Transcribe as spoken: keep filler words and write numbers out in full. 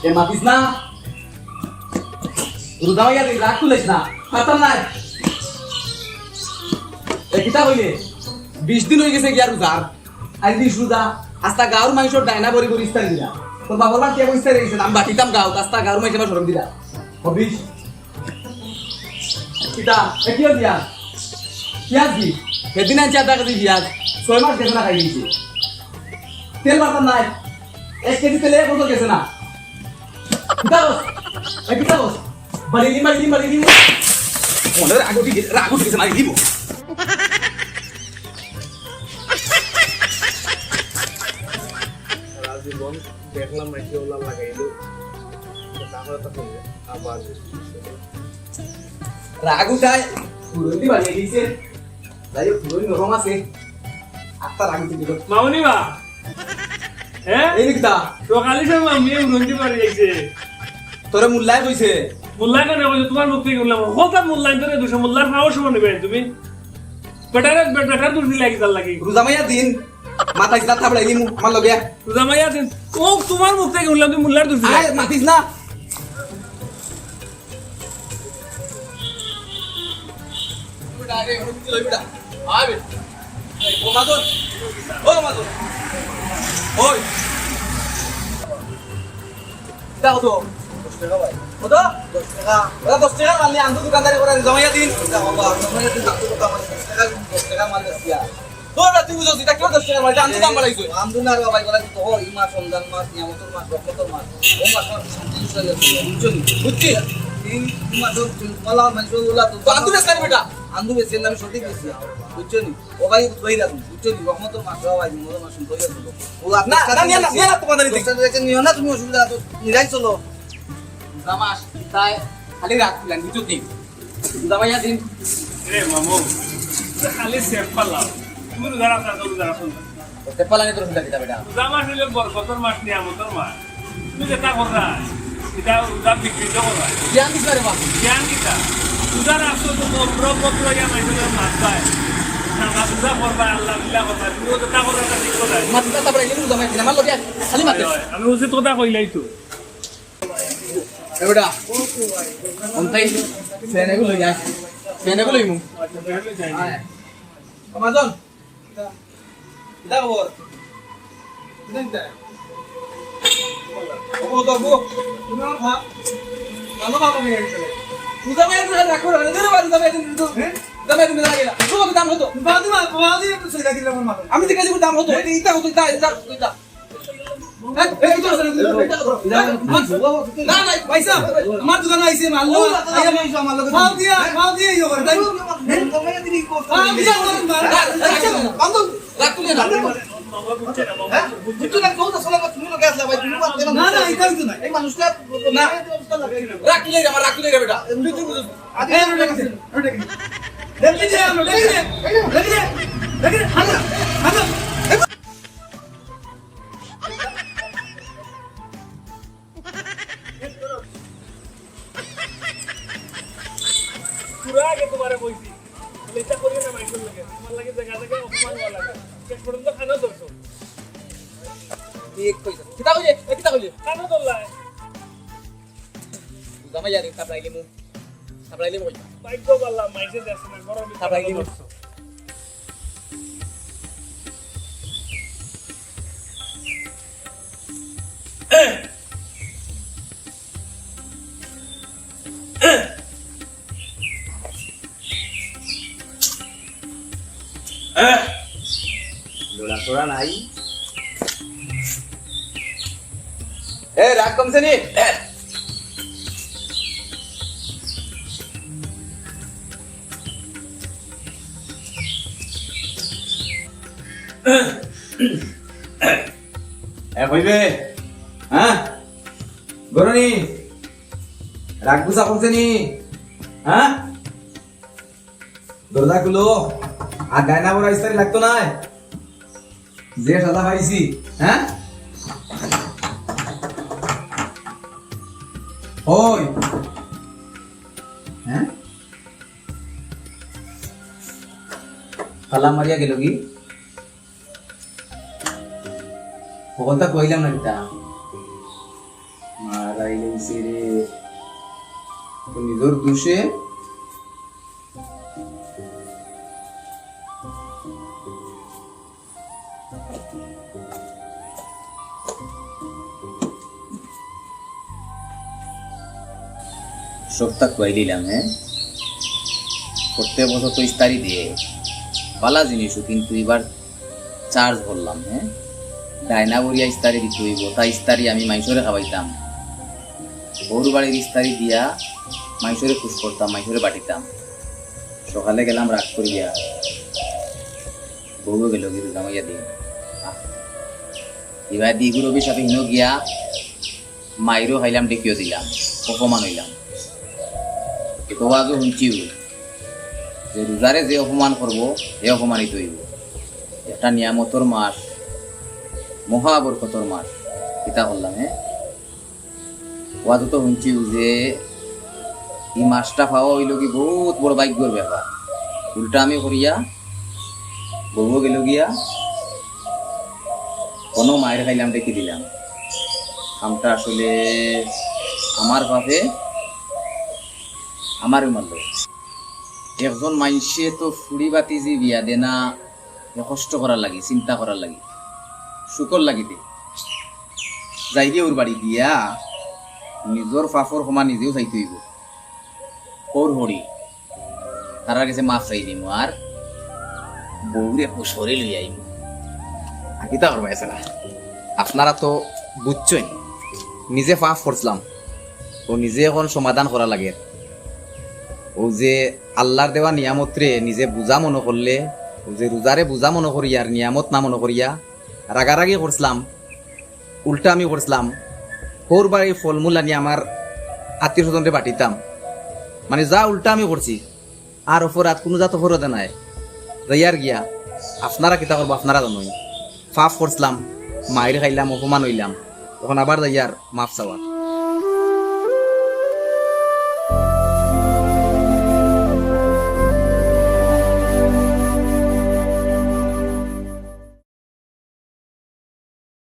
এ মাতিস না। রোজা মাইয়া দিন, রাগ তুলিস না। পাতা নাই। এ কিতা কইলে? বিশ দিন অই গেছে গিয়া রোজার। আইজ বিশ রোজা। আস্তা গাঁওর মানষর ডাইনা বড়ি বড়ি ইফতার দিলা। তোর বাবার বাড়ি কিয়া ইফতার দিছে? আমি বাটিতাম গাঁও, আস্তা গাঁওর মানষে আমার শরম দিলা। হবিস। কিতা? এ কিয় দিয়া? পিয়াজ দি। সেদিন আনছি আধা কেজি পিয়াজ। ছয় মাস গেছে না খাই দিছে। তেল বাতার নাই। এক কেজি তেলে এক বছর গেছে না। কিতা কস? এ কিতা কস? বাড়ি দিম, বাড়ি দিম, বাড়ি দিম। মনে রাগ উঠি গেছে, রাগ উঠি গেছে, মারি দিব। সারা জীবন দেখলাম মাইকে ওলা লাগাইলো। তো তারপরে তো হইবে। আবার রাগ উঠায়, পুরন দি বাড়ি দিছে। যাই হোক, পুরন নরম আছে। আত্মা রাগ উঠি দিল। মামুনি বা? হ্যাঁ? এই কিতা? সকালে সব মামিয়ে উড়ন্তি পারি আইছে। তোরে মোল্লায় কইছে? মোল্লায় কেনে কইছে? তোমার মুখ থেকে শুনলাম। হঠাৎ মোল্লায় তোরে দুশো মোল্লার পাওয়ার সময় নিবে তুমি। বেটারে, বে-, বেটার দুষ দিলে এক জাল লাগি। রোজা মাইয়া দিন, মাথায় ইসলাম থাপড়াই দিমু, আমার লগে। রোজা মাইয়া দিন। ও, তোমার মুখ থেকে শুনলাম তুমি মোল্লার দুষ দিলে। আয়, মাতিস না। বেটা, আগে এখন কি লইবি বেটা? আয় বেটা। এই, ও মাদন। ও মাদন। ওই। এটা কত? দশ টাকা ভাই। কত? দশ টাকা। ওরা দশ টাকা মাল নিয়ে আন্দু দোকানদারি করে জমাইয়া দিন। এটা বাবা, জমাইয়া দিন, আন্দু দোকান মানে দশ টাকা, দশ টাকা মাল বেশি আর। তোর না, তুই বুঝছিস, এটা কেউ দশ টাকা মাল, এটা আন্দু দাম বাড়াইছে। আন্দু না রে বাবা, এগুলা তো হয়, ই মাস রমজান মাস, নিয়ামতের মাস, রহমতের মাস। ও মাস আমার শান্তি বিষয় আছে, বুঝছো নি? বুঝছি। এই, ই মাস ওর চুল পালা, মাইনষে ওলা তো তো আন্দু বেচতে পারবি বেটা। আন্দু বেচে আমি সঠিক বেচি, বুঝছো নি? ও ভাই, উদ্বাহী রাখুন, বুঝছো নি? রহমতের মাস, ও ভাই, রহমতের মাস, উদ্বাহী রাখুন। ও আপনার না, না, নিয়ে না, নিয়ে না, তোমাদের নিতে। দশটা বেচে নিও না, তুমিও অসুবিধা আছো, নিরাই চলো। রোজা মাস, তাই খালি রাত খুলেন, বুঝছো কি? রোজা মাইয়া দিন। রে মামু, খালি সেফ পাল্লা। তুমি রোজা রাখো, রোজা রাখো না। সেফ পাল্লা নিয়ে তোর রোজা দিতা বেটা। রোজা মাস হইলে বরকতর মাস, নিয়ামতর মাস। তুমি যেটা কররা, এটা রোজা বিকৃত কররা। জ্ঞান দিস না রে বাপ। জ্ঞান কিতা? রোজা রাখছো তো বড় বড় লইয়া মাইকে মাছ পায়। না, রোজা করবা, আল্লাহ বিল্লাহ করবা। তুমি যেটা কররা, এটা ঠিক কররা। মাছ না তারপরে এগুলো রোজা মাইয়া দিন। আমার লগে খালি মাছ। হয়, হয়। আমি উচিত কথা কইলাই তো। এ বেটা, কোনটাই ফ্যান এগুলো লই আয়। ফ্যান এগুলো লইমু। আয়। আমাজন। কিতা খবর? কিতা কিতা? ও, তো গো। তুমি আমার ভাব। ভালো ভাব আমি একটু। পূজা ভাই একটু রাখো, রাখো, রাখো, রাখো, রাখো, রাখো। হ্যাঁ? পূজা ভাই তুমি রাখো। তো দাম কত? বাদি মা, বাদি একটু সইলা দিলাম আমার মাথা। আমি জিজ্ঞাসা করি দাম কত? এটা, এটা কত? এটা, এটা, এটা। না, না, ভাই সাহেব, আমার দোকানে আইছে, মাল লওয়া। আইয়া মাল লওয়া, মাল দিয়া, মাল দিয়া ইয়ে করে, তাই? মাল দিয়া করে, মাল। আচ্ছা, বান্ধব, রাগ তুলে না। হ্যাঁ? বুঝছো না, কোনটা শোনা, তুমি লোকে আসলে ভাই, তুমি মারতে না। না, না, এটা হইতো না। এই মানুষটা না। রাগ তুলে রে, আমার রাগ তুলে রে বেটা। তুই, তুই বুঝছ। আরে, রোডে গেছে, রোডে গেছে। দেখলি যে, দেখলি যে, দেখলি যে, দেখলি যে, হাত, হাত। পুরা আগে তোমারে কইছি, লেচা করিও না মাইকেল লাগে, তোমার লাগে জায়গা জায়গা অপমান হওয়া লাগে, শেষ পর্যন্ত খানা ধরছো। ঠিক কইছো। কিতা কইলে? এ, কিতা কইলে? খানা ধরলা। জামাই আর থাপড়াইলিমু। থাপড়াইলিমু কই? বাইক তো পারলাম, মাইসে যাচ্ছে না, গরমে থাপড়াইলিমু। ধরছো। লড়াচড়া নাই। এ, রাগ কমছে নি? এ। এ, কইবে? হ্যাঁ? গরনি? রাগ গুছা কমছে নি? হ্যাঁ? দরজা খুলো। আর ডাইনা বড় ইস্তারি লাগতো না। যে সাজা পাইছি, হ্যাঁ? ওই। হ্যাঁ? তালা মারিয়া গেল কি? কখনটা কইলাম না কিতা? মার আইলাইছে রে, তো নিজর দোষে। সবতা খুয়াই দিলাম, হ্যাঁ। প্রত্যেক বছর তো ইস্তারি দিয়ে, বালা জিনিসও, কিন্তু এবার চার্জ করলাম, হ্যাঁ। ডায়না বরিয়া ইস্তারি দিতে হইব, তা ইস্তারি আমি মাইনষরে খাওয়াইতাম, বউর বাড়ির ইস্তারি দিয়া মাইনষরে খুশ করতাম, মাইনষরে বাটিতাম। সকালে গেলাম রাগ করিয়া, বউও গেল গিয়ে রোজা মাইয়া দিন। এবার দিগুর অভিশাপে হিনো গিয়া মাইরও খাইলাম, ডেকিও দিলাম, অপমান হইলাম। এত ওয়াজও শুনছিও যে রোজারে যে অপমান করব, হে অপমানিত হইব। একটা নিয়ামতর মাস, মহাবরকতর মাস, কিতা করলাম, হ্যাঁ? ওয়াজও তো শুনছি যে এই মাসটা পাওয়া হইল কি বহুত বড় ভাগ্যর ব্যাপার। উল্টা আমি করিয়া বউও গেল গিয়া, কোনো মায়ের খাইলাম, ডেকে দিলাম। কামটা আসলে আমার পাপে আমারও মারল। একজন মাইনষে তো ফুড়ি বাতি যে বিয়া দেনা, এ কষ্ট করার লাগি, চিন্তা করার লাগি, শুকর লাগি দে। যাইবে ওর বাড়ি গিয়া নিজর পাপর ক্ষমা নিজেও চাইতে হইব। ওর হরি, তারার গেছে মাফ চাই দিমু আর বউরে কুশরে লই আইমু। আর কিতা করবা এছাড়া? আপনারা তো বুঝছইন, নিজে পাপ করছিলাম, ও নিজে এখন সমাধান করা লাগে। ও যে আল্লাহর দেওয়া নিয়ামতরে নিজে বুঝা মনে করলে, ও যে রোজারে বুঝা মনে করিয়া আর নিয়ামত না মনে করিয়া রাগারাগি করছিলাম, উল্টা আমি করছিলাম, হৌর বাড়ির ফলমূল আনি আমার আত্মীয় স্বজনরে বাটিতাম, মানে যা উল্টা আমি করছি, আর অপরাধ কোনো জাত অপরাধে নাই। যাইয়ার গিয়া আপনারা কিতা করবো আপনারা জানোই। পাপ করছিলাম, মাইর খাইলাম, অপমান হইলাম, এখন আবার যাইয়ার মাফ চাওয়া।